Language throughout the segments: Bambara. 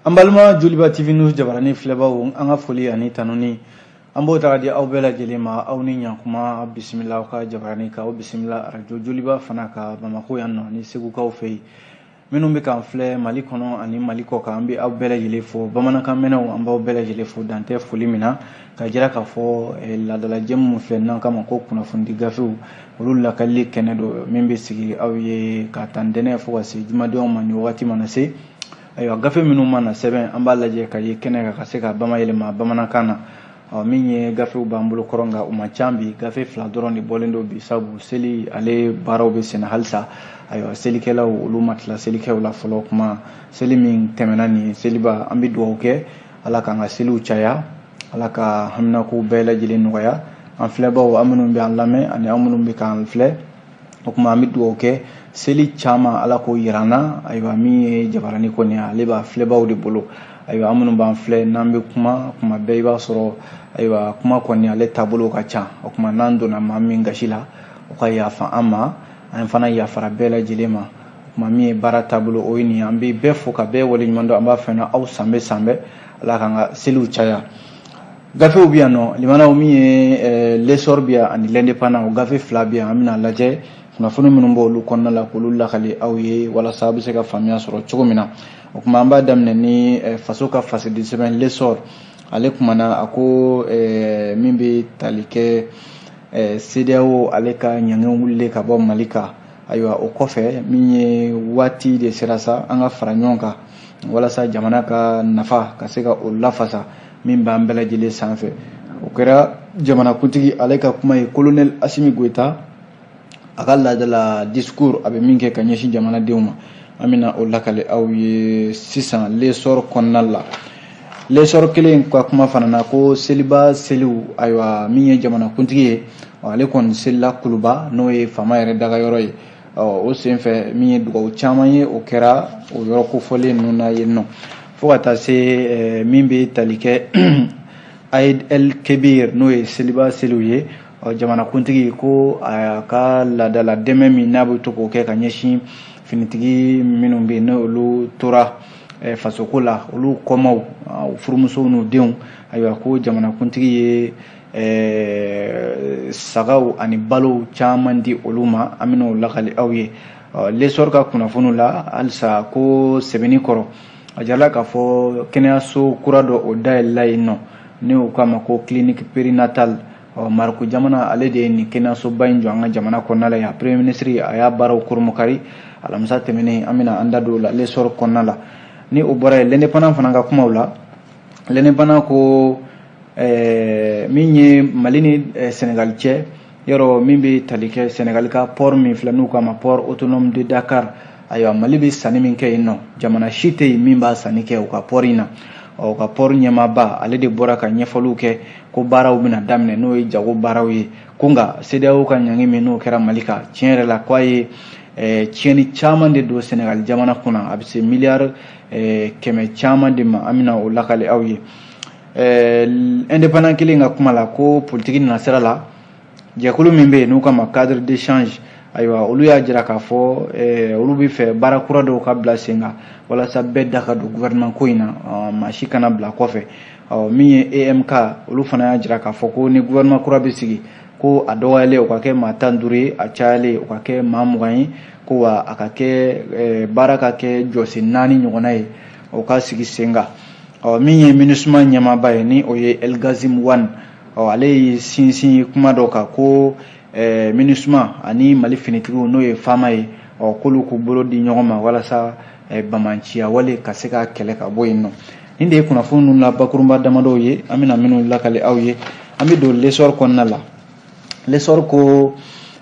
An balima Joliba TV News jabarani filɛbaw, an ka foli ani tanuni an b'o ta ka di aw bɛɛ lajɛlen ma. Aw ni ɲankuma, aw bisimila aw ka jabarani kan, aw bisimila arajo Joliba fana ka Bamako yan nɔ ni Segukaw fɛ yen. Minnu bɛ k'an filɛ Mali kɔnɔ ani Mali kɔ kan, an bɛ aw bɛɛ lajɛlen fo. Bamanankan mɛnnaw, an b'aw bɛɛ lajɛlen fo, dan tɛ foli min na. Ka jira k'a fɔ laadalajɛ minnu filɛ n'an kama ko kunnafonidi gafew, olu lakalili kɛnɛ don min bɛ sigi aw ye ka ta ntɛnɛn fo ka se jumadenw ma. Nin wagati mana se, ayiwa, gafe minnu mana sɛbɛn, an b'a lajɛ ka ye kɛnɛ kan ka se ka bamayɛlɛma bamanankan na. Ɔ, min ye gafew b'an bolo kɔrɔ, nka u man ca bi. Gafe 2 dɔrɔn de bɔlen don bi, sabu seli ale baaraw bɛ senna halisa. Ayiwa, selikɛlaw, olu ma tila selikɛw la fɔlɔ. Kuma seli min tɛmɛna nin seliba, an bɛ dugawu kɛ Ala k'an ka seliw caya, Ala ka haminakow bɛɛ lajɛlen nɔgɔya. An filɛbaw, an minnu bɛ an lamɛn ani an minnu bɛ k'an filɛ, o tuma an bɛ dugawu kɛ seli caman Ala k'o yira an na. Ayiwa, min ye jabarani kɔni, ale b'a filɛbaw de bolo. Ayiwa, an minnu b'an filɛ, n'an bɛ kuma kuma bɛɛ, i b'a sɔrɔ ayiwa, kuma kɔni ale taabolo ka ca. O tuma n'an donna maa min gasi la, o ka yafa an ma, an fana yafara bɛɛ lajɛlen ma. O tuma min ye baara taabolo, o ye nin ye. An bɛ bɛɛ fo ka bɛɛ waleɲuman dɔn. An b'a fɛ aw sanbɛ sanbɛ, Ala k'an ka seliw caya. Gafew bɛ yan nɔ limanaw, min ye L'Essor bɛ yan ani L'Indépendant, o gafe 2 bɛ yan. An bɛna lajɛ kunnafoni minnu b'olu kɔnɔna la k'olu lakali aw ye walasa aw bɛ se ka faamuya sɔrɔ cogo min na. O tuma an b'a daminɛ ni faso ka fasidi sɛbɛn L'Essor. Ale kumana, a ko min bɛ tali kɛ CEDEAO ale ka ɲangiw wulilen ka bɔ Mali kan. Ayiwa, o kɔfɛ, min ye waati de sera sa an ka fara ɲɔgɔn kan walasa jamana ka nafa ka se ka o lafasa min b'an bɛɛ lajɛlen sanfɛ. O kɛra jamanakuntigi ale ka kuma ye, colonel Assimi Goïta, a ka laadala discours a bɛ min kɛ ka ɲɛsin jamanadenw ma. An bɛna o lakale aw ye sisan L'Essor kɔnɔna la. L'Essor kelen ka kuma fana na ko seliba seliw, ayiwa, min ye jamanakuntigi ye, ale kɔni selila Kuluba, n'o ye faama yɛrɛ dagayɔrɔ ye. O senfɛ, min ye dugawu caman ye, o kɛra o yɔrɔ kofɔlen ninnu na yen nɔ, fo ka taa se min bɛ tali kɛ Aïd El Kebir, n'o ye seliba seliw ye. Jamanakuntigi ko a ka laadala dɛmɛ min n'a bɛ to k'o kɛ ka ɲɛsin finitigi minnu bɛ yen, n'olu tora fasoko la, olu kɔmaw, furumusow n'u denw, ayiwa, ko jamanakuntigi ye sagaw ani balow caman di olu ma. An bɛna o lakali aw ye L'Essor ka kunnafoniw la halisa. Ko sɛbɛnni kɔrɔ, a jirala k'a fɔ kɛnɛyaso kura dɔ o dayɛlɛla yen nɔ, ni o k'a ma ko clinique périnatale. Ɔ, Mariko jamana ale de ye nin kɛnɛyasoba in jɔ an ka jamana kɔnɔna la yan. Premier ministre a y'a baaraw kurumukari alamisa tɛmɛnen. An bɛna an da don o la L'Essor kɔnɔna la. Ni o bɔra yen, L'Indépendant fana ka kumaw la, L'Indépendant ko min ye Mali ni Sénégal cɛ yɔrɔ min bɛ tali kɛ Sénégal ka port min filɛ, n'u k'a ma port autonome de Dakar, ayiwa, Mali bɛ sanni min kɛ yen nɔ, jamana si tɛ yen min b'a sanni kɛ u ka port in na. Ɔ, u ka port ɲɛmaaba ale de bɔra ka ɲɛfɔliw kɛ ko baaraw bɛna daminɛ, n'o ye jago baaraw ye. Ko nka CEDEAO ka ɲangi min n'o kɛra Mali kan, tiɲɛ yɛrɛ la, k'a ye tiɲɛni caman de don Sénégal jamana kunna, a bɛ se miliyari 100 caman de ma. An bɛna o lakale aw ye. Indépendant kelen ka kuma la ko politiki nasira la, jɛkulu min bɛ yen n'u k'a ma cadre d'échange, ayiwa, olu y'a jira k'a fɔ olu bɛ fɛ baara kura dɔw ka bila sen kan walasa bɛɛ da ka don gouvernement ko in na, maa si kana bila kɔfɛ. Min ye EMK, olu fana y'a jira k'a fɔ ko ni gouvernement kura bɛ sigi, ko a dɔgɔyalen o ka kɛ maa 15 ye, a cayalen o ka kɛ maa 20 ye, ko wa a ka kɛ baara ka kɛ jɔsen 4 ɲɔgɔnna ye, o ka sigi sen kan. Ɔ, min ye MINUSMA ɲɛmaaba ye, ni o ye El Ghassim Wane, ɔ, ale ye sinsin kuma dɔ kan ko MINUSMA ani Mali finitigiw, n'o ye FAMA ye, ɔ, k'olu k'u bolo di ɲɔgɔn ma walasa bamanciya wale ka se ka kɛlɛ ka bɔ yen nɔ. Nin de ye kunnafoni ninnu la bakurunba damadɔw ye, an bɛna minnu lakale aw ye. An bɛ don L'Essor kɔnɔna la. L'Essor ko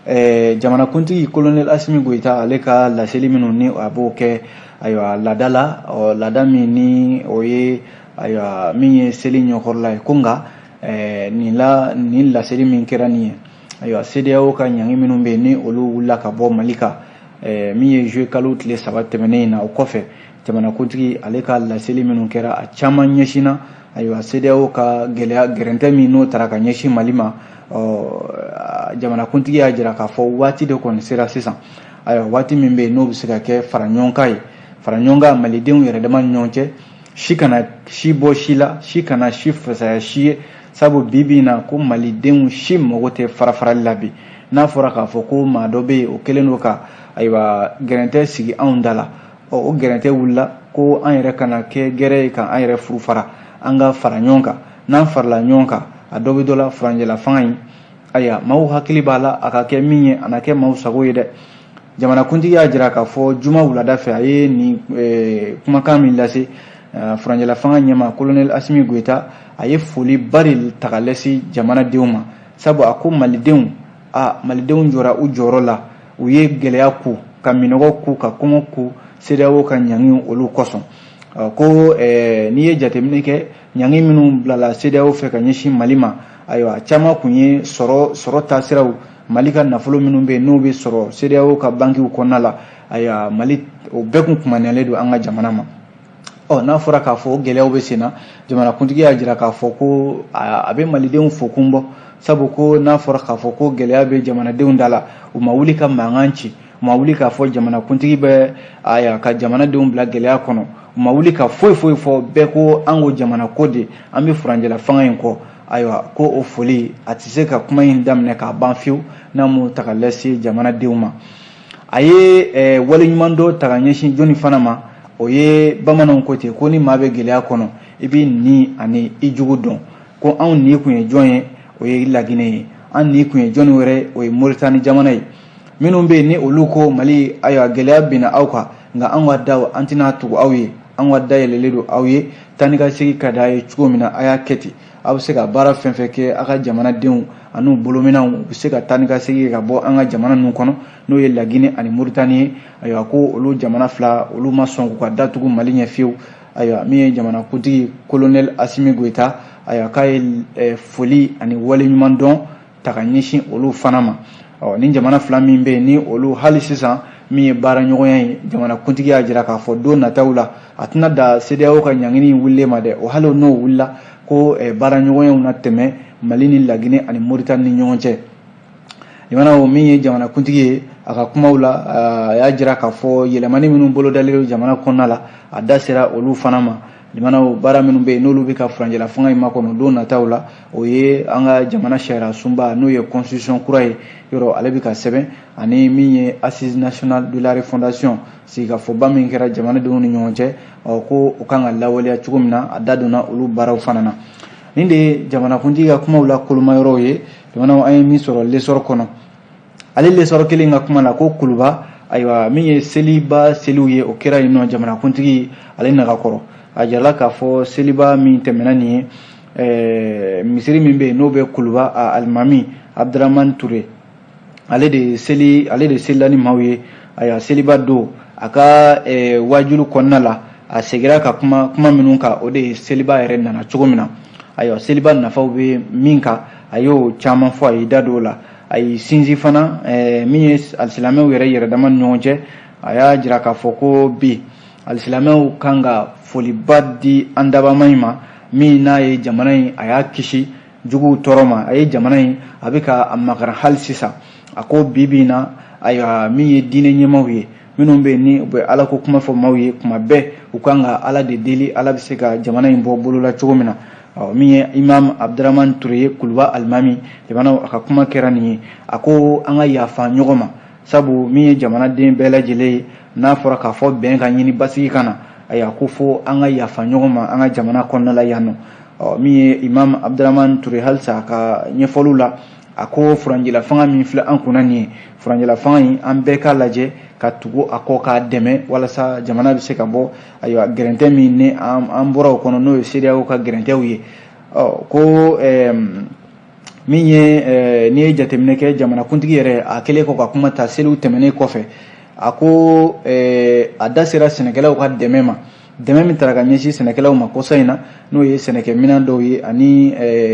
jamanakuntigi colonel Assimi Goïta ale ka laseli minnu ni a b'o kɛ, ayiwa, laada la, ɔ, laada min ni o ye, ayiwa, min ye seli ɲɛkɔrɔla ye, ko nka nin la, nin laseli min kɛra nin ye, ayiwa, CEDEAO ka ɲangi minnu bɛ yen ni olu wulila ka bɔ Mali kan, min ye juillet kalo tile 3 tɛmɛnen in na, o kɔfɛ jamanakuntigi ale ka laseli minnu kɛra, a caman ɲɛsinna, ayiwa, CEDEAO ka gɛlɛya gɛrɛntɛ min n'o taara ka ɲɛsin Mali ma. Ɔ, jamanakuntigi y'a jira k'a fɔ waati de kɔni sera sisan, ayiwa, waati min bɛ yen n'o bɛ se ka kɛ fara ɲɔgɔn kan ye, fara ɲɔgɔn kan malidenw yɛrɛ dama ni ɲɔgɔn cɛ. Si kana si bɔ si la, si kana si fasaya si ye, sabu bi bi in na ko malidenw si mago tɛ farafarali la bi. N'a fɔra k'a fɔ ko maa dɔ bɛ yen, o kɛlen don ka ayiwa gɛrɛntɛ sigi anw da la, ɔ o gɛrɛntɛ wulila ko an yɛrɛ kana kɛ gɛrɛ ye ka an yɛrɛ furu fara, an ka fara ɲɔgɔn kan. N'an farala ɲɔgɔn kan, a dɔ bɛ dɔ la furancɛla fanga in. Ayiwa, maaw hakili b'a la a ka kɛ min ye, a na kɛ maaw sago ye dɛ. Jamanakuntigi y'a jira k'a fɔ juma wulada fɛ, a ye nin kumakan min lase, furancɛla fanga ɲɛmaa kolonɛli Asimi Goyita, a ye foliba de ta ka lase jamanadenw ma, sabu a ko malidenw, a malidenw jɔra u jɔyɔrɔ la, u ye gɛlɛya ku, ka minɔgɔ ku, ka kɔngɔ ku CEDEAO ka ɲangi olu kosɔn. Ko n'i ye jateminɛ kɛ, ɲangi minnu bilala CEDEAO fɛ ka ɲɛsin Mali ma, ayiwa, caman kun ye sɔrɔ taasiraw, Mali ka nafolo minnu bɛ yen n'o bɛ sɔrɔ CEDEAO ka bankiw kɔnɔna la, ayiwa, Mali o bɛɛ kun kumaniyalen don an ka jamana ma. Ɔ n'a fɔra k'a fɔ o gɛlɛyaw bɛ sen na, jamanakuntigi y'a jira k'a fɔ ko a bɛ malidenw fo kun bɔ, sabu ko n'a fɔra k'a fɔ ko gɛlɛya bɛ jamanadenw da la, u ma wuli ka mankan ci, u ma wuli k'a fɔ jamanakuntigi bɛ aya ka jamanadenw bila gɛlɛya kɔnɔ, u ma wuli ka foyi foyi fɔ. Bɛɛ ko an ko jamana ko de, an bɛ furancɛla fanga in kɔ. Ayiwa, ko o foli, a tɛ se ka kuma in daminɛ k'a ban fiyewu n'a m'o ta ka lase jamanadenw ma. A ye waleɲuman dɔ ta ka ɲɛsin jɔnni fana ma? O ye bamananw ko ten ko ni maa bɛ gɛlɛya kɔnɔ, i b'i ni ani i jugu dɔn. Ko anw ni kun ye jɔn ye? O ye Laginɛ ye. An ni kun ye jɔnni wɛrɛ? O ye Moritani jamana ye. Minnu bɛ yen ni olu ko Mali, ayiwa, gɛlɛya binna aw kan, nka anw ka daw, an tɛna tugu aw ye, an ka da yɛlɛlen don aw ye, taa ni ka segin ka d'a ye cogo min na, a y'a kɛ ten. Aw bɛ se ka baara fɛn fɛn kɛ, aw ka jamanadenw an'u bolominɛnw, u bɛ se ka taa ni ka segin ka bɔ an ka jamana ninnu kɔnɔ, n'o ye Laginɛ ani Moritani ye. Ayiwa, ko olu jamana fila, olu ma sɔn k'u ka datugu Mali ɲɛ fiyewu. Ayiwa, min ye jamanakuntigi kolonɛli Asimi Goyita, ayiwa, k'a ye foli ani waleɲuman dɔn ta ka ɲɛsin olu fana ma. Ɔ ni jamana fila min bɛ yen ni olu hali sisan min ye baara ɲɔgɔnya ye, jamanakuntigi y'a jira k'a fɔ don nataw la, a tɛna da CEDEAO ka ɲangini wulilen ma dɛ. O hali n'o wulila, ko baara ɲɔgɔnyaw na tɛmɛ Mali ni Laginɛ ani Moritani ni ɲɔgɔn cɛ. Jamana min ye jamanakuntigi ye, a ka kumaw la, a y'a jira k'a fɔ yɛlɛmani minnu bolodalen don jamana kɔnɔna la, a da sera olu fana ma. Jamanaw baara minnu bɛ yen n'olu bɛ ka furancɛla fanga in makɔnɔ don nataw la, o ye an ka jamana sariya sunba, n'o ye constitution kura ye, yɔrɔ ale bɛ ka sɛbɛn, ani min ye assise nationale de la refondation, sigikafɔba min kɛra jamanadenw ni ɲɔgɔn cɛ, ɔ ko o kan ka lawaleya cogo min na, a da donna olu baaraw fana na. Nin de ye jamanakuntigi ka kumaw la kolomayɔrɔw ye. Jamanaw, an ye min sɔrɔ L'Essor kɔnɔ, ale L'Essor kelen ka kuma la, ko Kuluba, ayiwa, min ye seliba seliw ye, o kɛra yen nɔ. Jamanakuntigi ale nagakɔrɔ, a jirala k'a fɔ seliba min tɛmɛna nin ye, misiri min bɛ yen n'o bɛ Kuluba, a alimami Abdramane Ture, ale de seli, ale de selila ni maaw ye. Ayiwa, seliba don, a ka wajulu kɔnɔna la, a seginna ka kuma kuma minnu kan, o de ye seliba yɛrɛ nana cogo min na, ayiwa, seliba nafaw bɛ min kan, a y'o caman fɔ, a y'i da don o la. A y'i sinsin fana min ye alisilamɛw yɛrɛ yɛrɛ dama ni ɲɔgɔn cɛ. A y'a jira k'a fɔ ko bi alisilamɛw kan ka foliba di an dabama in ma, min n'a ye jamana in, a y'a kisi juguw tɔɔrɔ ma, a ye jamana in, a bɛ ka a makara hali sisan. A ko bi bi in na, ayiwa, min ye diinɛ ɲɛmaaw ye, minnu bɛ yen ni u bɛ ala ko kuma fɔ maaw ye kuma bɛɛ, u kan ka ala de deli, ala bɛ se ka jamana in bɔ bolo la cogo min na. Ɔ min ye imam Abdramane Ture ye, Kuluba alimami, jamana, a ka kuma kɛra nin ye. A ko an ka yafa ɲɔgɔn ma, sabu min ye jamanaden bɛɛ lajɛlen ye, n'a fɔra k'a fɔ bɛn ka ɲini, basigi ka na, ayiwa, ko fo an ka yafa ɲɔgɔn ma an ka jamana kɔnɔna la yan nɔ. Ɔ min ye imam Abdramane Ture, halisa a ka ɲɛfɔliw la, a ko furancɛla fanga min filɛ an kunna nin ye, furancɛla fanga in, an bɛɛ k'a lajɛ ka tugu a kɔ k'a dɛmɛ, walasa jamana bɛ se ka bɔ, ayiwa, gɛrɛntɛ min ni an bɔra o kɔnɔ, n'o ye CEDEAO ka gɛrɛntɛw ye. Ɔ ko min ye, n'i ye jateminɛ kɛ, jamanakuntigi yɛrɛ, a kɛlen kɔ ka kuma ta seliw tɛmɛnen kɔfɛ, a ko a da sera sɛnɛkɛlaw ka dɛmɛ ma, dɛmɛ min taara ka ɲɛsin sɛnɛkɛlaw ma kɔsa in na, n'o ye sɛnɛkɛminɛn dɔw ye ani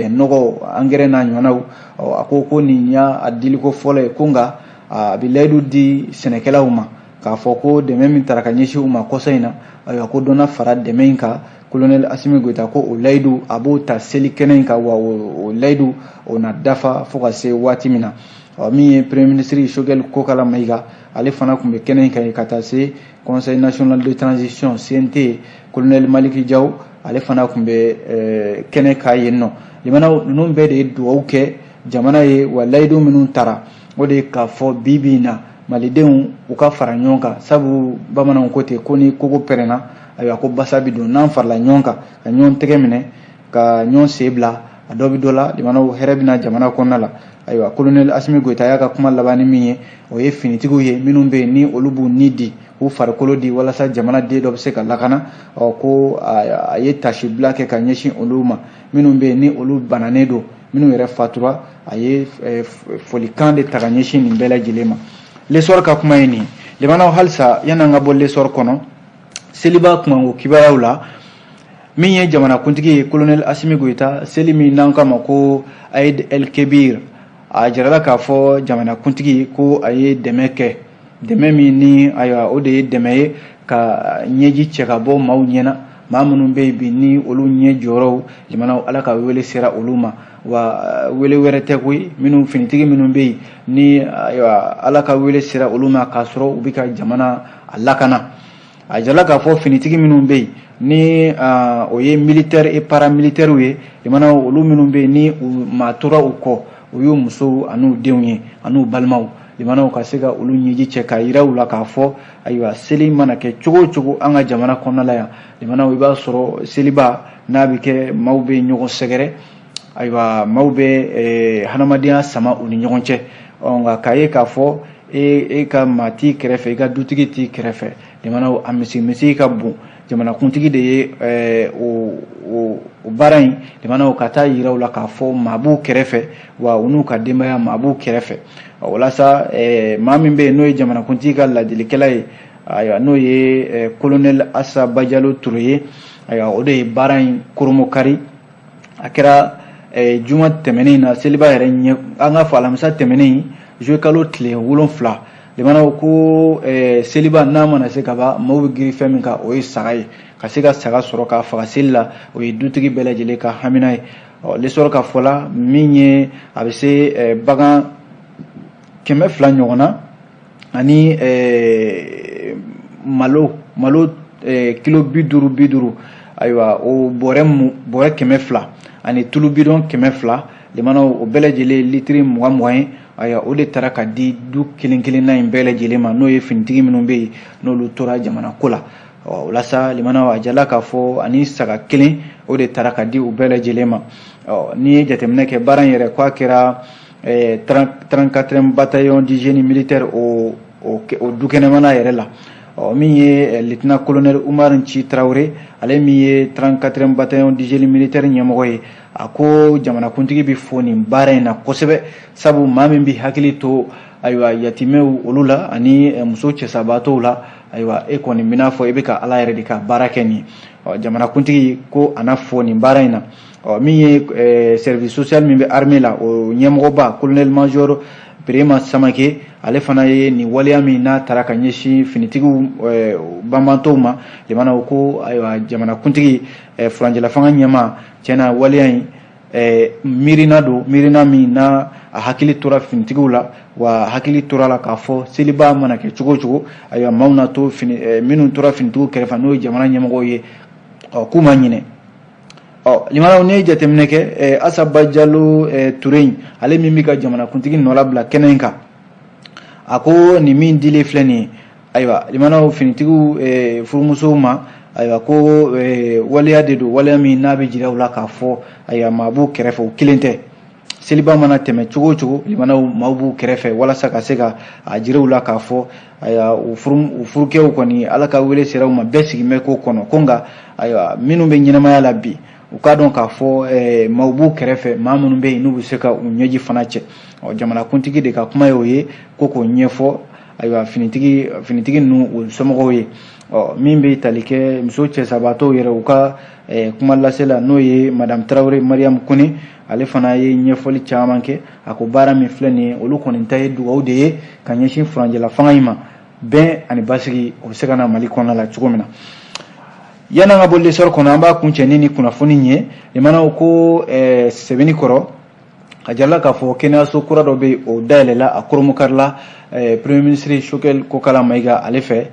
nɔgɔ, angɛrɛ n'a ɲɔgɔnnaw. A ko ko nin y'a diliko fɔlɔ ye, ko nka a bɛ layidu di sɛnɛkɛlaw ma k'a fɔ ko dɛmɛ min taara ka ɲɛsin u ma kɔsa in na, ayiwa, ko dɔ na fara dɛmɛ in kan. Colonel Asimi Goyita ko o layidu, a b'o ta seli kɛnɛ in kan, wa o layidu o na dafa fo ka se waati min na. Ɔ min ye premier ministre Choguel Kokala Maïga, ale fana tun bɛ kɛnɛ in kan yen, ka taa se Conseil national de transition CNT, colonel Colonel Maliki Jaw, ale fana tun bɛ kɛnɛ kan yen nɔ. Limanaw, ninnu bɛɛ de ye dugawu kɛ jamana ye. Wa layidu minnu tara, o de ye k'a fɔ bi bi in na, malidenw u ka fara ɲɔgɔn kan, sabu bamananw ko ten ko ni kogo pɛrɛnna, ayiwa, ko basa bi don. N'an farala ɲɔgɔn kan, ka ɲɔgɔn tɛgɛ minɛ, ka ɲɔgɔn sen bila, a dɔ bɛ dɔ la, limanaw, hɛrɛ bɛna jamana kɔnɔna la. Ayiwa, Colonel Asimi Goyita y'a ka kuma laban ni min ye, o ye finitigiw ye minnu bɛ yen ni olu b'u ni di, k'u farikolo di walasa jamana den dɔ bɛ se ka lakana. Ɔ, ko a ye tasibila kɛ ka ɲɛsin olu ma. Minnu bɛ yen ni olu bananen don, minnu yɛrɛ fatura, a ye folikan de ta ka ɲɛsin nin bɛɛ lajɛlen ma. L'Essor ka kuma ye nin ye. Limanaw, halisa yan'an ka bɔ L'Essor kɔnɔ, seliba kunkanko kibaruyaw la, min ye jamanakuntigi ye, Colonel Asimi Goyita, seli min n'an k'a ma ko Aïd El Kebir, a jirala k'a fɔ jamanakuntigi ko a ye dɛmɛ kɛ, dɛmɛ min ni, ayiwa, o de ye dɛmɛ ye ka ɲɛji cɛ ka bɔ maaw ɲɛna, maa minnu bɛ yen bi ni olu ɲɛ jɔyɔrɔw, jamanaw, Ala ka wele sera olu ma. Wa wele wɛrɛ tɛ koyi, minnu finitigi minnu bɛ yen ni, ayiwa, Ala ka wele sera olu ma k'a sɔrɔ u bɛ ka jamana a lakana. A jirala k'a fɔ finitigi minnu bɛ yen ni o ye militaire et paramilitaire ye, jamana, olu minnu bɛ yen ni u maa tora u kɔ, o y'u musow an'u denw ye an'u balimaw, limanaw, ka se ka olu ɲɛji cɛ k'a yira u la k'a fɔ, ayiwa, seli mana kɛ cogo o cogo an ka jamana kɔnɔna la yan, limanaw, i b'a sɔrɔ seliba n'a bɛ kɛ, maaw bɛ ɲɔgɔn sɛgɛrɛ, ayiwa, maaw bɛ hadamadenya sama u ni ɲɔgɔn cɛ. Ɔ, nka k'a ye k'a fɔ e ka maa t'i kɛrɛfɛ, i ka dutigi t'i kɛrɛfɛ, limanaw, a misi ka bon. Jamanakuntigi de ye o baara in, limanaw, ka taa yira u la k'a fɔ maa b'u kɛrɛfɛ, wa u n'u ka denbaya, maa b'u kɛrɛfɛ. Walasa maa min bɛ yen n'o ye jamanakuntigi ka ladilikɛla ye, ayiwa, n'o ye Colonel Asa Bajalo Ture ye, ayiwa, o de ye baara in koromokari. A kɛra juma tɛmɛnen na, seliba yɛrɛ ɲɛ, an ka fɔ alamisa tɛmɛnen, juillet kalo tile 7. Limanaw, ko seliba n'a mana se ka ban, maaw bɛ girin fɛn min kan, o ye saga ye. Ka se ka saga sɔrɔ k'a faga seli la, o ye dutigi bɛɛ lajɛlen ka hamina ye. Ɔ, L'Essor ka fɔ la, min ye a bɛ se bagan 200 ɲɔgɔn na ani malo kilo 50 50, ayiwa, o bɔrɛ 200 ani tulu bidɔn 200, limanaw, o bɛɛ lajɛlen litiri 20 20 ye. Ayiwa, o de taara ka di du kelen kelenna in bɛɛ lajɛlen ma, n'o ye finitigi minnu bɛ yen n'olu tora jamana ko la. Ɔ, o la sa, limanaw, a jala k'a fɔ ani saga kelen, o de taara ka di u bɛɛ lajɛlen ma. Ɔ, n'i ye jateminɛ kɛ, baara in yɛrɛ, k'a kɛra 34e bataillon du génie militaire o dukɛnɛmana yɛrɛ la. Ɔ, min ye lieutenant colonel Umar Nci Tarawele, ale min ye 34e bataillon du génie militaire ɲɛmɔgɔ ye, a ko jamanakuntigi bɛ fo nin baara in na kosɛbɛ, sabu maa min bɛ hakili to, ayiwa, yatimɛw olu la ani muso cɛsabaatɔw la, ayiwa, e kɔni bɛna fɔ e bɛ ka Ala yɛrɛ de ka baara kɛ nin ye. Ɔ, jamanakuntigi ko a na fo nin baara in na. Ɔ, min ye service social min bɛ armée la, o ɲɛmɔgɔba, colonel major Birema Samake, ale fana ye nin waleya min n'a taara ka ɲɛsin finitigiw banbantɔw ma, limanaw, ko ayiwa, jamanakuntigi, furancɛla fanga ɲɛmaa, tiɲɛna, waleya in miirina don, miirina min n'a a hakili tora finitigiw la, wa hakili tora la k'a fɔ seliba mana kɛ cogo o cogo, ayiwa, maaw na to fini minnu tora finitigiw kɛrɛfɛ, n'o ye jamana ɲɛmɔgɔw ye, ɔ, k'u ma ɲinɛ. Ɔ, limanaw, n'i ye jateminɛ kɛ, Asa Bajalo Ture in, ale min bɛ ka jamanakuntigi nɔ bila kɛnɛ in kan, a ko nin min dilen filɛ nin ye, ayiwa, limanaw, finitigiw furumusow ma, ayiwa, ko waleya de don, waleya min n'a bɛ jira u la k'a fɔ, ayiwa, maa b'u kɛrɛfɛ, u kelen tɛ. Seliba mana tɛmɛ cogo o cogo, limanaw, maaw b'u kɛrɛfɛ walasa ka se ka a jira u la k'a fɔ, ayiwa, u furukɛw kɔni, Ala ka wele sera u ma, bɛɛ sigi bɛ ko kɔnɔ. Ko nka, ayiwa, minnu bɛ ɲɛnamaya la bi, u k'a dɔn k'a fɔ maaw b'u kɛrɛfɛ, maa minnu bɛ yen n'u bɛ se ka u ɲɛji fana cɛ. Ɔ, jamanakuntigi de ka kuma ye o ye, ko k'o ɲɛfɔ, ayiwa, finitigi ninnu, u somɔgɔw ye. Ɔ, min bɛ tali kɛ muso cɛsabaatɔw yɛrɛ, u ka kuma lase la, n'o ye Madame Tarawele Mariam Kone, ale fana ye ɲɛfɔli caman kɛ. A ko baara min filɛ nin ye, olu kɔni ta ye dugawu de ye ka ɲɛsin furancɛla fanga in ma, bɛn ani basigi o bɛ se ka na Mali kɔnɔna la cogo min na. Yan'an ka bɔ L'Essor kɔnɔ, an b'a kuncɛ ni kunnafoni ye. Limanaw, ko Sɛbɛnni kɔrɔ A jirala k'a fɔ kɛnɛyaso kura dɔ bɛ yen, o dayɛlɛla, a koromokarila premier ministre Choguel Kokala Mayiga ale fɛ.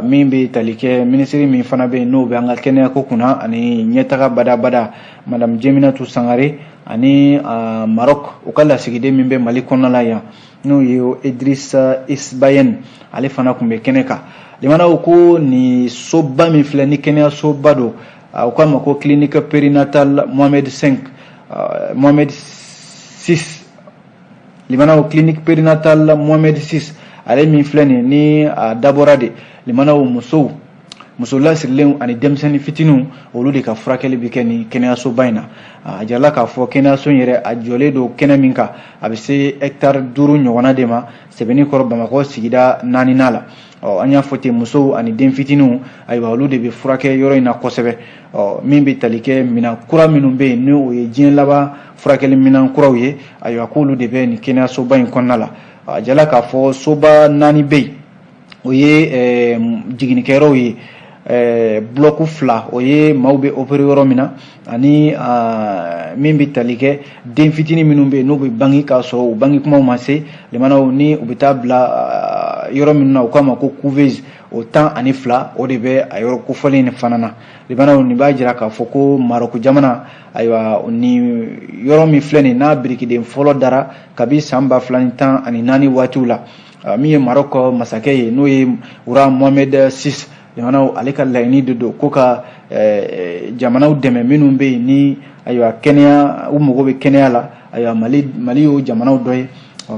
Min bɛ tali kɛ minisiri min fana bɛ yen, n'o bɛ an ka kɛnɛyako kunna ani ɲɛtaga badabada, madame Jeminatu Sangare, ani Maroc u ka lasigiden min bɛ Mali kɔnɔna la yan, n'o ye Idrissa Isbayen, ale fana tun bɛ kɛnɛ kan. Limanaw, ko nin soba min filɛ ni kɛnɛyasoba don, u k'a ma ko clinique périnatale Mohamed 5, Mohamed 6. Limanaw, clinique périnatale Mohamed 6, ale min filɛ nin ni a dabɔra de, limanaw, musow, muso lasirilenw ani denmisɛnnin fitininw, olu de ka furakɛli bɛ kɛ nin kɛnɛyasoba in na. A jirala k'a fɔ kɛnɛyaso in yɛrɛ, a jɔlen don kɛnɛ min kan, a bɛ se hɛkitari 5 ɲɔgɔnna de ma Sɛbɛnnikɔrɔ, Bamakɔ sigida 4nan la. Ɔ, an y'a fɔ ten, musow ani den fitininw, ayiwa, olu de bɛ furakɛ yɔrɔ in na kosɛbɛ. Ɔ, min bɛ tali kɛ minɛn kura minnu bɛ yen, n'o ye diɲɛ laban furakɛli minɛn kuraw ye, ayiwa, k'olu de bɛ nin kɛnɛyasoba in kɔnɔna la. A jirala k'a fɔ soba 4 bɛ yen, o ye jiginnikɛyɔrɔw ye, bloc 2, o ye maaw bɛ opérer yɔrɔ min na, ani min bɛ tali kɛ den fitinin minnu bɛ yen, n'u bɛ bange k'a sɔrɔ u bange kumaw ma se, limanaw, ni u bɛ taa bila yɔrɔ minnu na, u k'a ma ko couveuse, o 12, o de bɛ a yɔrɔ kofɔlen in fana na. Limanaw, nin b'a jira k'a fɔ ko Marɔku jamana, ayiwa, nin yɔrɔ min filɛ nin n'a birikiden fɔlɔ dara kabi san 2014 waatiw la, min ye Marɔku masakɛ ye, n'o ye roi Mohamed 6, limanaw, ale ka laɲini de don ko ka jamanaw dɛmɛ minnu bɛ yen ni, ayiwa, kɛnɛya, u mago bɛ kɛnɛya la. Ayiwa, Mali y'o jamanaw dɔ ye.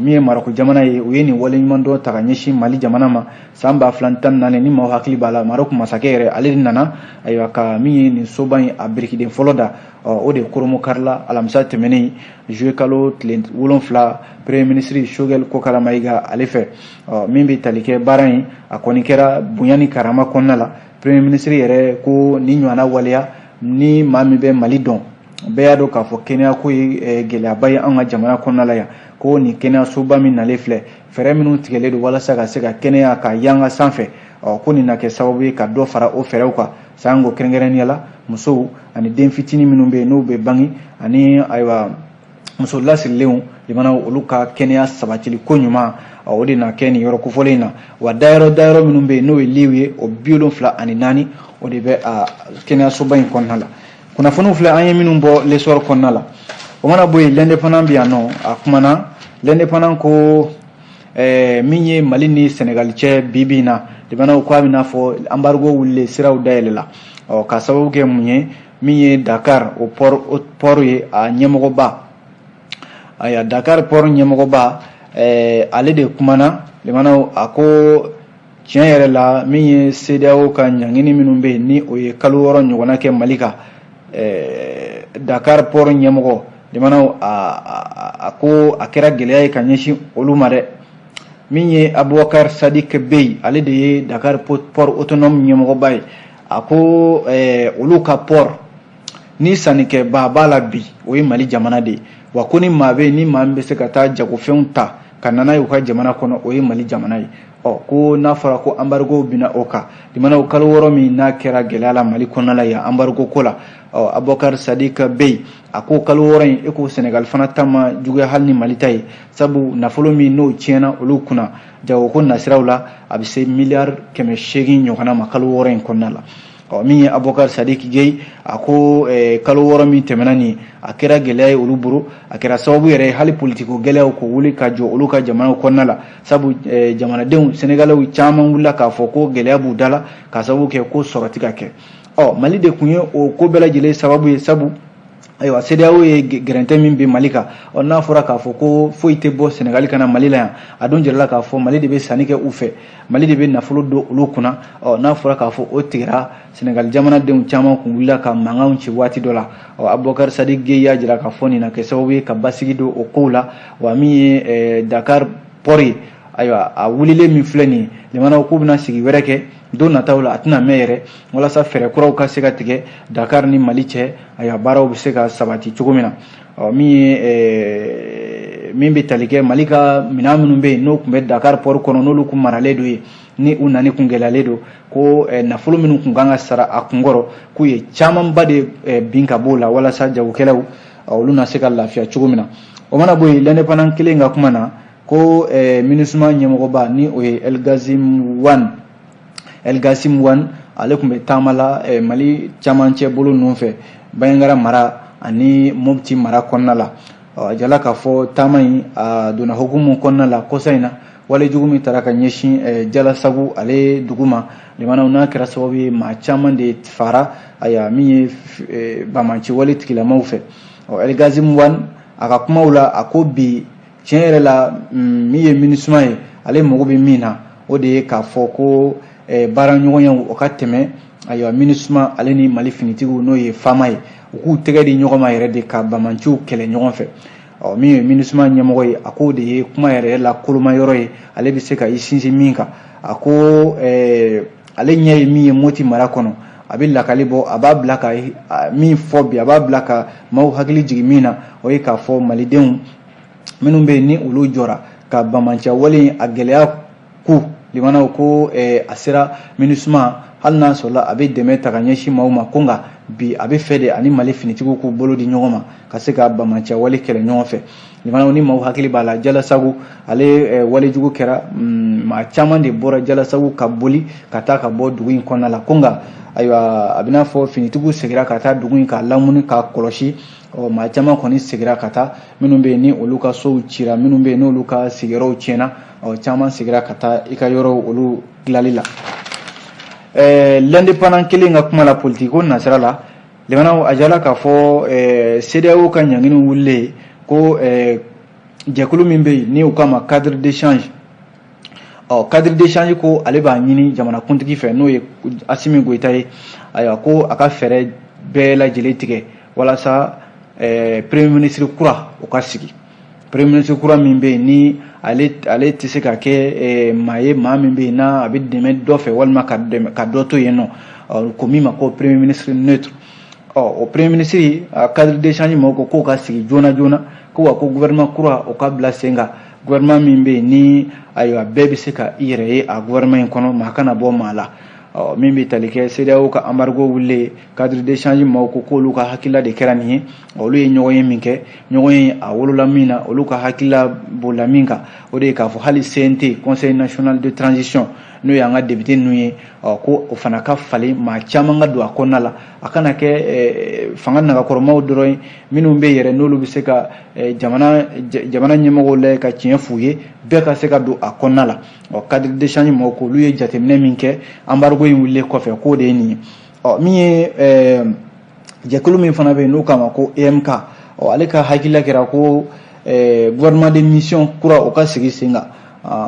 Min ye Marɔku jamana ye, u ye nin waleɲumandɔn ta ka ɲɛsin Mali jamana ma san 2014. Ni maaw hakili b'a la, Marɔku masakɛ yɛrɛ, ale de nana, ayiwa, ka min ye nin soba in a birikiden fɔlɔ da. O de koromokarila alamisa tɛmɛnen, juillet kalo tile 7, premier ministre Choguel Kokala Mayiga ale fɛ. Min bɛ tali kɛ baara in, a kɔni kɛra bonya ni karama kɔnɔna la. Premier ministre yɛrɛ ko nin ɲɔgɔnna waleya, ni maa min bɛ Mali dɔn, bɛɛ y'a dɔn k'a fɔ kɛnɛyako ye gɛlɛyaba ye an ka jamana kɔnɔna la yan, ko nin kɛnɛyasoba min nalen filɛ, fɛɛrɛ minnu tigɛlen don walasa ka se ka kɛnɛya ka yanga sanfɛ, ko nin na kɛ sababu ye ka dɔ fara o fɛɛrɛw kan, sango kɛrɛnkɛrɛnnenya la musow ani den fitinin minnu bɛ yen, n'u bɛ bange, ani, ayiwa, muso lasirilenw, limanaw, olu ka kɛnɛya sabatili ko ɲuman, o de na kɛ nin yɔrɔ kofɔlen in na. Wa dayɔrɔ minnu bɛ yen, n'o ye liw ye, o 74, o de bɛ a kɛnɛyasoba in kɔnɔna la. Kunnafoniw filɛ an ye minnu bɔ L'Essor kɔnɔna la. O mana bɔ yen, L'Indépendant bɛ yan nɔ, a kumana. L'Indépendant ko min ye Mali ni Senegali cɛ bi bi in na, limanaw, ko a bɛna fɔ embargo wulilen, siraw dayɛlɛla. Ɔ, ka sababu kɛ mun ye? Min ye Dakar o port ye, a ɲɛmɔgɔba, ayiwa, Dakar port ɲɛmɔgɔba, ale de kumana. Limanaw, a ko tiɲɛ yɛrɛ la, min ye CEDEAO ka ɲangini minnu bɛ yen, ni o ye kalo 6 ɲɔgɔnna kɛ Mali kan, Dakar port ɲɛmɔgɔ, limanaw, a ko a kɛra gɛlɛya ye ka ɲɛsin olu ma dɛ. Min ye Abubakar Sadik Bey, ale de ye Dakar port autonome ɲɛmɔgɔba ye, a ko olu ka port ni sannikɛbaa b'a la bi, o ye Mali jamana de ye. Wa ko ni maa bɛ yen, ni maa min bɛ se ka taa jagofɛnw ta ka na n'a ye u ka jamana kɔnɔ, o ye Mali jamana ye. Ɔ, ko n'a fɔra ko embargo binna o kan, limanaw, kalo 6 min n'a kɛra gɛlɛya la Mali kɔnɔna la yan embargo ko la, ɔ, Abubakar Sadik Bey, a ko kalo 6 in, e ko Senegal fana ta ma juguya hali ni Mali ta ye, sabu nafolo min n'o tiɲɛna olu kunna jagoko nasiraw la, a bɛ se miliyari 800 ɲɔgɔnna ma kalo 6 in kɔnɔna la. Ɔ, min ye Abubakar Sadik Gueye, a ko kalo 6 min tɛmɛna nin, a kɛra gɛlɛya ye olu bolo, a kɛra sababu yɛrɛ ye hali politiko gɛlɛyaw ko wuli ka jɔ olu ka jamanaw kɔnɔna la, sabu jamanadenw sénégalais caman wulila k'a fɔ ko gɛlɛya b'u da la, k'a sababu kɛ ko sɔrɔ ti ka kɛ. Ɔ, Mali de tun ye o ko bɛɛ lajɛlen sababu ye, sabu, ayiwa, CEDEAO ye gɛrɛntɛ min bɛ Mali kan. Ɔ, n'a fɔra k'a fɔ ko foyi tɛ bɔ Senegali ka na Mali la yan, a dun jirala k'a fɔ Mali de bɛ sanni kɛ u fɛ, Mali de bɛ nafolo don olu kunna. Ɔ, n'a fɔra k'a fɔ o tigɛra, Senegali jamanadenw caman kun wulila ka mankanw ci waati dɔ la. Ɔ, Abubakar Sadik Gueye y'a jira k'a fɔ nin na kɛ sababu ye ka basigi don o kow la. Wa min ye Dakar port ye, ayiwa, a wulilen min filɛ nin ye, limanaw, k'u bɛna sigi wɛrɛ kɛ don nataw la, a tɛna mɛn yɛrɛ, walasa fɛɛrɛ kuraw ka se ka tigɛ Dakar ni Mali cɛ, ayiwa, baaraw bɛ se ka sabati cogo min na. Ɔ, min ye min bɛ tali kɛ Mali ka minɛn minnu bɛ yen, n'o tun bɛ Dakar port kɔnɔ, n'olu kun maralen don yen, ni u nani kun gɛlɛyalen don, ko nafolo minnu kun kan ka sara a kunkɔrɔ, k'u ye camanba de bin ka b'o la, walasa jagokɛlaw, Olu na se ka lafiya cogo min na. O mana bɔ yen, L'Indépendant kelen ka kuma na ko MINUSMA ɲɛmɔgɔba, ni o ye Elgassim Wane, Elgassim Wane, ale tun bɛ taama la Mali camancɛ bolo ninnu fɛ, Bandiagara mara ani Mopti mara kɔnɔna la. A jala k'a fɔ taama in a donna hukumu kɔnɔna la kɔsa in na, walejugu min taara ka ɲɛsin Jalasagu ale dugu ma, limanaw, n'a kɛra sababu ye maa caman de fara, ayiwa, min ye banbaanci wale tigilamaw fɛ. Ɔ, Elgassim Wane, a ka kumaw la, a ko bi, tiɲɛ yɛrɛ la, min ye MINUSMA ye, ale mago bɛ min na, o de ye k'a fɔ ko baara ɲɔgɔnyaw o ka tɛmɛ, ayiwa, MINUSMA ale ni Mali finitigiw, n'o ye FAMA ye, u k'u tɛgɛ di ɲɔgɔn ma yɛrɛ de ka banbaanciw kɛlɛ ɲɔgɔn fɛ. Ɔ, min ye MINUSMA ɲɛmɔgɔ ye, a k'o de ye kuma yɛrɛ la koloma yɔrɔ ye, ale bɛ se ka i sinsin min kan. A ko ale ɲɛ ye min ye Moti mara kɔnɔ, a bɛ lakali bɔ, a b'a bila ka min fɔ bi, a b'a bila ka maaw hakili jigin min na, o ye k'a fɔ malidenw minnu bɛ yen, ni olu jɔra ka banbaanciya wale in a gɛlɛya ku, limanaw, ko a sera MINUSMA, hali n'a sɔrɔla a bɛ dɛmɛ ta ka ɲɛsin maaw ma, ko nka bi a bɛ fɛ de ani Mali finitigiw k'u bolo di ɲɔgɔn ma ka se ka banbaanciya wale kɛlɛ ɲɔgɔn fɛ. Limanaw, ni maaw hakili b'a la, Jalasagu ale walejugu kɛra, maa caman de bɔra Jalasagu ka boli ka taa ka bɔ dugu in kɔnɔna la, ko nka ayiwa, a bɛna fɔ finitigiw seginna ka taa dugu in k'a lamuni k'a kɔlɔsi. Ɔ, maa caman kɔni seginna ka taa, minnu bɛ yen ni olu ka sow cira, minnu bɛ yen n'olu ka sigiyɔrɔw tiɲɛna, ɔ, caman seginna ka taa i ka yɔrɔw olu dilali la. L'Indépendant kelen ka kuma la, politiki ko nasira la, limanaw, a jala k'a fɔ CEDEAO ka ɲanginiw wulilen ko jɛkulu min bɛ yen ni u k'a ma cadre d'échange, ɔ, cadre d'échange ko ale b'a ɲini jamanakuntigi fɛ, n'o ye Assimi Goïta ye, ayiwa, ko a ka fɛɛrɛ bɛɛ lajɛlen tigɛ walasa premier ministre kura o ka sigi. Premier ministre kura min bɛ yen, ni ale tɛ se ka kɛ maa ye, maa min bɛ yen n'a a bɛ dɛmɛ dɔ fɛ walima ka dɛmɛ ka dɔ to yen nɔ, ko min ma ko premier ministre neutre. Ɔ, o premier ministre, cadre d'échange maaw ko k'o ka sigi joona joona, ko wa ko gouvernement kura o ka bila sen kan, gouvernement min bɛ yen ni, ayiwa, bɛɛ bɛ se ka i yɛrɛ ye a gouvernement in kɔnɔ, maa kana bɔ maa la. Ɔ, min bɛ tali kɛ CEDEAO ka embargo wulilen, cadre d'échange maaw ko k'olu ka hakilila de kɛra nin ye. Olu ye ɲɔgɔn ye min kɛ, ɲɔgɔn ye a wolola min na, olu ka hakilila bolila min kan, o de ye k'a fɔ hali CNT, Conseil national de transition, n'o y'an ka député ninnu ye, ɔ, ko o fana ka falen, maa caman ka don a kɔnɔna la, a kana kɛ fanga nagakɔrɔmaw dɔrɔn ye, minnu bɛ yɛrɛ n'olu bɛ se ka jamana ɲɛmɔgɔw lajɛ ka tiɲɛ f'u ye, bɛɛ ka se ka don a kɔnɔna la. Ɔ, cadre d'échange mɔgɔw ko olu ye jateminɛ min kɛ embargo in wulilen kɔfɛ, k'o de ye nin ye. Ɔ, min ye jɛkulu min fana bɛ yen n'u k'a ma ko EMK, ɔ, ale ka hakilila kɛra ko gouvernement de mission kura o ka sigi sen kan,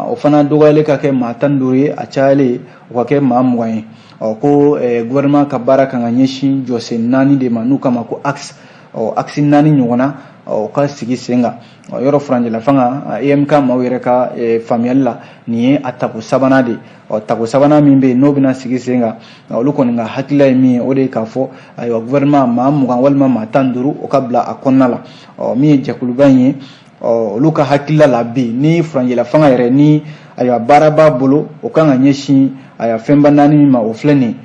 o fana dɔgɔyalen ka kɛ maa 15 ye, a cayalen o ka kɛ maa 20 ye. Ɔ, ko gouvernement ka baara kan ka ɲɛsin jɔsen naani de ma, n'u k'a ma ko axe, ɔ, axe naani ɲɔgɔnna o ka sigi sen kan. Ɔ, yɔrɔ furancɛla fanga, EMK maaw yɛrɛ ka faamuyali la, nin ye a tako sabanan de. Ɔ, tako sabanan min bɛ yen n'o bɛna sigi sen kan, olu kɔni ka hakilila ye min ye, o de ye k'a fɔ, ayiwa, gouvernement maa 20 walima maa 15 o ka bila a kɔnɔna la. Ɔ, min ye jɛkuluba in ye, ɔ, olu ka hakilila la bi, ni furancɛla fanga yɛrɛ ni, ayiwa, baara b'a bolo, o kan ka ɲɛsin, ayiwa, fɛnba naani min ma, o filɛ nin ye: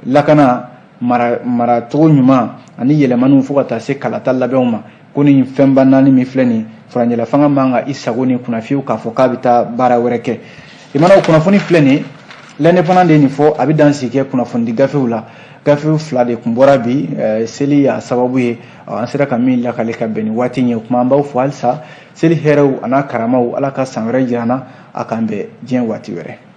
lakana, mara, maracogo ɲuman ani yɛlɛmaniw, fo ka taa se kalata labɛnw ma. Ko nin fɛnba naani min filɛ nin, furancɛla fanga man ka i sago ni kunna fiyewu k'a fɔ k'a bɛ taa baara wɛrɛ kɛ. I mana kunnafoni filɛ nin, L'Indépendant de ye nin fɔ, a bɛ dan sigi kɛ kunnafonidi gafew la. Gafew fila de kun bɔra bi, seli y'a sababu ye, an sera ka min lakale ka bɛn ni waati in ye. O kuma, an b'aw fo halisa, seli hɛrɛw a n'a karamaw, Ala ka san wɛrɛ jira an na, a k'an bɛn diɲɛ waati wɛrɛ.